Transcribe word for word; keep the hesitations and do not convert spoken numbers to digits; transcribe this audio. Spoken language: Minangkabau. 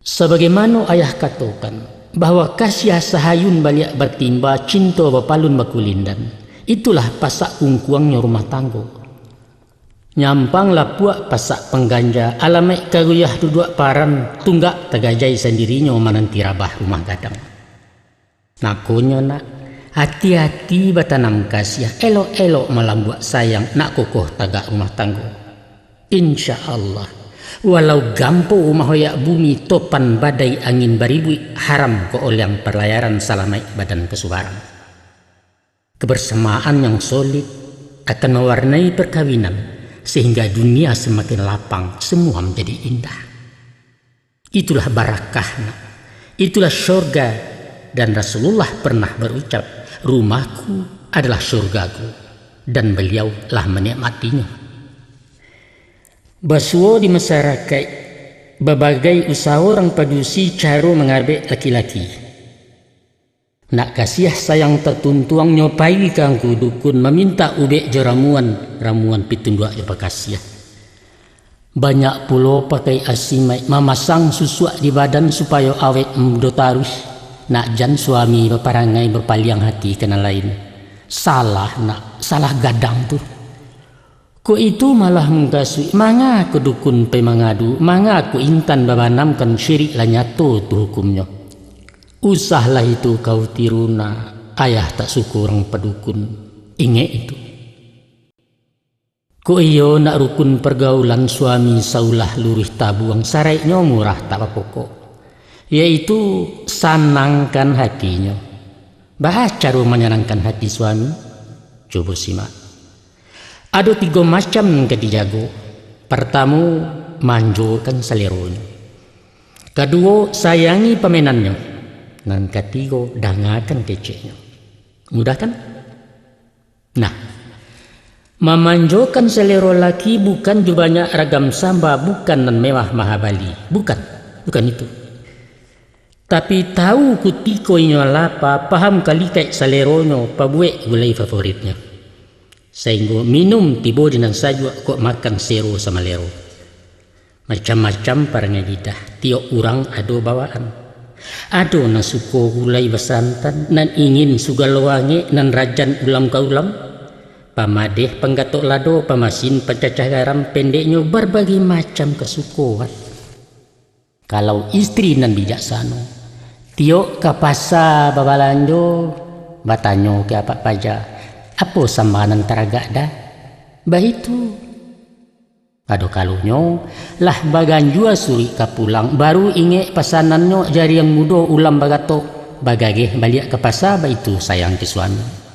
Sabagaimano ayah katokan, bahwa kasiah sahayun baliak batimba, cinto bapalun bakulindan, itulah pasak kungkuangnyo rumah tanggo. Nyampang lapuak pasak pangganja, alamaik karuyah duduak paran, tunggak tagajai sandirinyo mananti rabah rumah gadang. Makonyo, nak, ati-ati batanam kasiah, elok-elok malambuak sayang, nak kokoh tagak rumah tanggo. Insya Allah, walau gampo mahoyak bumi, topan badai angin baribuik, haram ka oleang palayaran, salamaik badan kasubaran. Kebersamaan yang solid akan mewarnai perkawinan, sehingga dunia semakin lapang, semua menjadi indah. Itulah barakah, nak. Itulah syurga. Dan Rasulullah pernah berucap, "Rumahku adalah syurgaku." Dan beliau lah menikmatinya. Basuo di masyarakaik, babagai usaho urang padusi caro mangabek laki-laki. Nak kasiah sayang tatuntuang, nyo pai ka angku dukun, mamintak ubek jo ramuan, ramuan pitunduak jo bakasiah. Banyak pulo pakai asimaik, mamasang susuak di badan supayo awet mudo taruih. Nak jan suami baparangai bapaliang hati ka nan lain. Salah, nak, salah gadang tu. Kok itu malah mungkasuik, manga ko dukun pai mangadu, manga ko intan babanamkan, syirik lah nyato tu hukumnyo. Usahlah itu kau tiru, nak, ayah tak suko urang padukun. Ingek itu. Kok iyo nak rukun pergaulan suami saulah luruih tabuang, saraiknyo murah tak bapokok, yaitu sanangkan hatinyo. Baa caro manyanangkan hati suami? Cubo simak. Ado tigo macam nan ka dijago. Partamo, manjokan saleronyo. Kaduo, sayangi pamenannyo. Nan katigo, dangakan keceknyo. Mudah kan? Nah, mamanjokan salero laki bukan jo banyak ragam samba, bukan nan mewah mahabali. Bukan. Bukan itu. Tapi tahu kutiko inyo lapa, paham kalikaik saleronyo, pabuek gulai favoritnyo. Sainggo minum tibo di nan sajuak, kok makan sero samalero. Macam-macam parangai lidah, tiok urang ado bawaan. Ado nan suko gulai basantan, nan ingin sugalo angek, nan rajan ulam ka ulam. Pamadeh panggatok lado, pamasin pancacah garam, pendeknyo barbagai macam kasukoan. Kalau istri nan bijaksano, tiok ka pasa babalanjo, batanyo ka apak paja, "Apo samba nan taragak, Da?" Baitu. Ado kalonyo, lah baganjua suruik ka pulang, baru ingek pasanannyo, jariang mudo ulam bagatok, bagageh baliak ka pasa, baitu sayang ka suami.